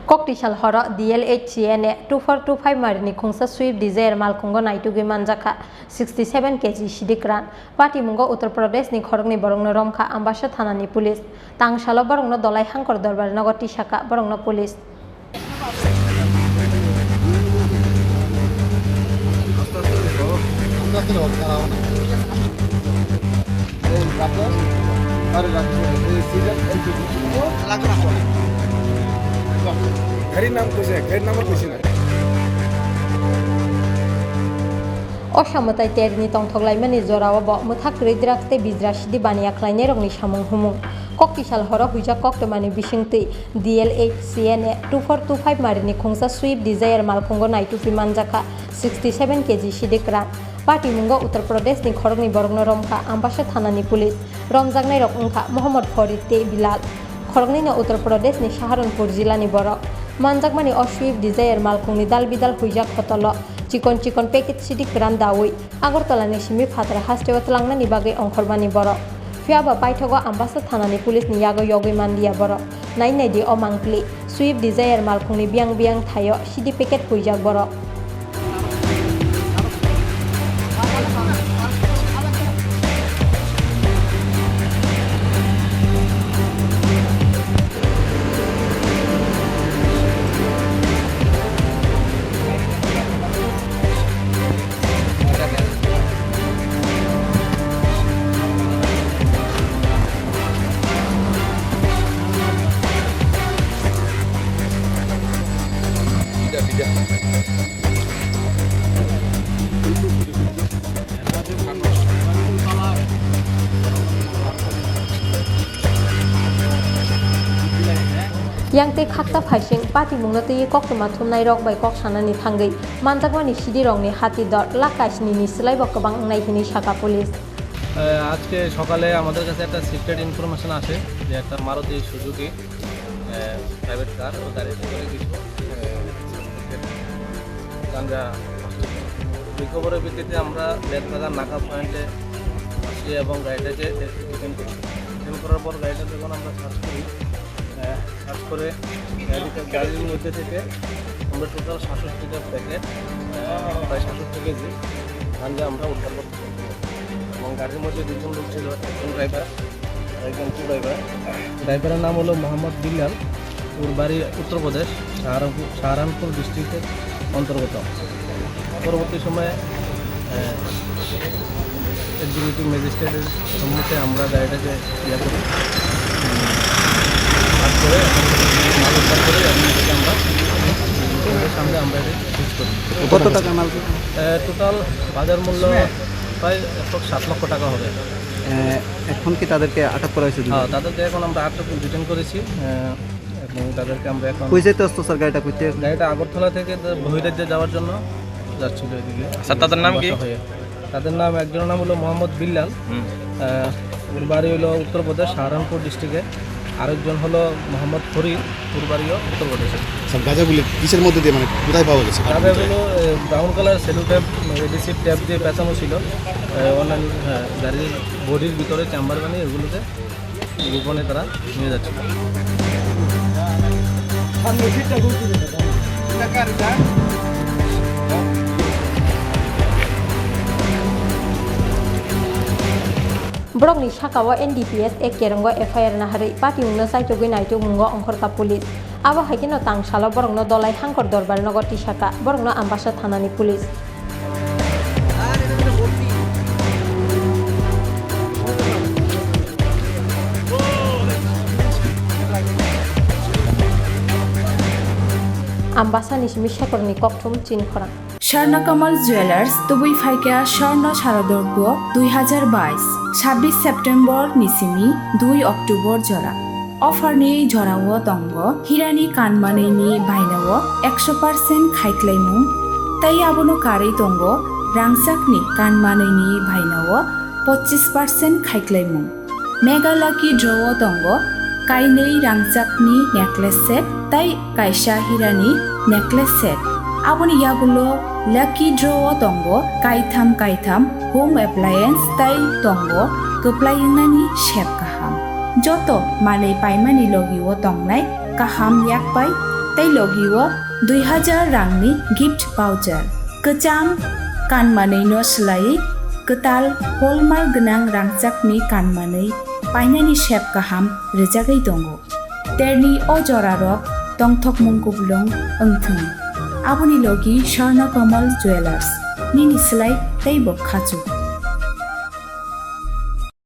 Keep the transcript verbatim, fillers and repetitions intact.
Koktisal horo D L H C N A two four two five marini khungsa Swift Dzire malkhungo naitugwi manjakha sixty seven K G sidi kwran. Patimungo Uttar Pradeshni khoroknwi borokno romkha Ambasa thanani police. Tangsalo borokno Dolai Hangkor Dorbar nogo tisakha borokno police. গাড়ির নাম কইছে, গাড়ির নাম্বার কইছে না। O samwtai terini tongthok laimani jorao bo mwthak kwrwi drugs tei bijra sidi baniya khlainairokni samung humung. Koktisal horo huijak koktwmani bisingtwi D L H C N A two four two five marini khungsa Swift Dzire malkhungo naitugwi manjakha sixty seven K G sidi kwran. Patimungo Uttar Pradeshni khoroknwi borokno romkha Ambasa thanani police. Romjaknairok wngkha Mohammad Farid tei Bilal. Khoroknwino Uttar Pradeshni Saharanpur jilani borok. Manjakmani o Swift Dzire malkhungni dal bidal huijak hotolo chikon chikon packet sidi kwran dawi Agartalani simi phataro hasteo twlangnani bagwi ongkhormani borok. Phiyaba paithogo Ambasa thanani police ni yago yogwi manliya borok. Nai naidi o mangpili, Swift Dzire malkhungni biyang biyang thaio sidi packet huijak borok. Yang tei khaksa phaising patimungno twiwi koktwma thumnairok bai kok sanani thangwi manjakmani sidirokni hati dor lakh kaisni ni swlaibo kwbang wngnai hwnwi sakha police. আহ, আজকে সকালে আমাদের কাছে একটা secret information আসে যে একটা মারুতি সুজুকি, আহ, private car ও গাড়িতে করে কিছু, আহ, গাঞ্জা। ওই খবরের ভিত্তিতে আমরা বেতবাজার নাকা পয়েন্টে আসি এবং গাড়িটাকে ডিটেন করি। ডিটেন করার পর গাড়িটা যখন আমরা সার্চ করি, আহ, সার্চ করে গাড়িতে, গাড়ির মধ্যে থেকে আমরা টোটাল সাতষট্টিটা প্যাকেট, আহ, প্রায় সাতষট্টি কেজি গাঞ্জা আমরা উদ্ধার করতে পারি। এবং গাড়ির মধ্যে দুজন লোক ছিল, একজন ড্রাইভার আর একজন কো ড্রাইভার। ড্রাইভারের নাম হলো মোহাম্মদ বিল্লাল, ওর বাড়ি উত্তরপ্রদেশ, সাহারানপুর, সাহারানপুর ডিস্ট্রিক্টের অন্তর্গত। পরবর্তী সময়ে, আহ, এক্সিকিউটিভ ম্যাজিস্ট্রেটের সম্মুখে আমরা গাড়িটাকে ইয়ে করি, উম, পাস করে, মাল উদ্ধার করে এবং এটাকে আমরা, উম, কোর্টের সামনে আমরা এটা সিজ করি। কত টাকা মাল? আহ, টোটাল বাজার মূল্য প্রায় এক লাখ সাত লক্ষ টাকা হবে। আহ, এখন কি তাদেরকে আটক করা হয়েছে? হ্যাঁ, তাদেরকে এখন আমরা আটক, ডিটেন করেছি, আহ, এবং তাদেরকে আমরা এখন কই যাইতে আসতো স্যার গাড়িটা, কইতে? গাড়িটা আগরতলা থেকে তো বহিরাজ্যে যাওয়ার জন্য যাচ্ছিল এদিকে। স্যার, তাদের নাম কি? বাসা হয়ে। তাদের নাম, একজনের নাম হলো মোহাম্মদ বিল্লাল, হুম। আহ, ওর বাড়ি হলো উত্তরপ্রদেশ, সাহারানপুর ডিস্ট্রিক্টে। আরেকজন হলো মোহাম্মদ ফরিদ, ওর বাড়িও উত্তরপ্রদেশে। স্যার, গাঁজাগুলি কিসের মধ্যে দিয়ে, মানে, কোথায় পাওয়া গেছে? গাঁজাগুলো, এ, brown colour sellotape, adhesive tape দিয়ে পেঁচানো ছিল। এ, অন্যান্য, হ্যাঁ, গাড়ির বডির ভিতরে চেম্বার বানিয়ে এগুলোকে গোপনে তারা নিয়ে যাচ্ছে। Borokni sakao N D P S Act kerongo F I R naharwi patimungno chaitogwi naitukmungo ongkhorkha police. Abo hai kheno tangsalo borokno Dolai Hangkor Dorbar nogo tisakha, borokno Ambasa thanani police. Ambasani simi Shekhorni kokthum chini khorang. Swarna Kamal Jewelers, tubui phaikha Swarna Sharadorpo dui hazar bais, sabbish September ni simi dui October jora. Offer ni jorao tongo hirani kanmanwi ni bainao ekso percent khaiklaimung, tei abono karwi tongo rangchakni kanmanwi ni bainao pochis percent khaiklaimung. Mega Lucky Draw o tongo kainwi rangchakni necklace set tei kaisa hirani necklace set. Aboni yagulo Lucky Draw o tongo kaitham kaitham home appliance tei tongo kwplai wngnani sep kaham. Joto manwi paimani logi o tongnai kaham yak bai tei logi o dui hazar rangni gift voucher. Kwcham kanmanwi no swlaiwi kwtal hallmark gwnang rangchakni kanmanwi painani sep kaham rwjagwi tongo. Terni o jorarok tongthokmung kuplung wngthung. Aboni logi Swarna Kamal Jewellers, nini slai teibo khachuk.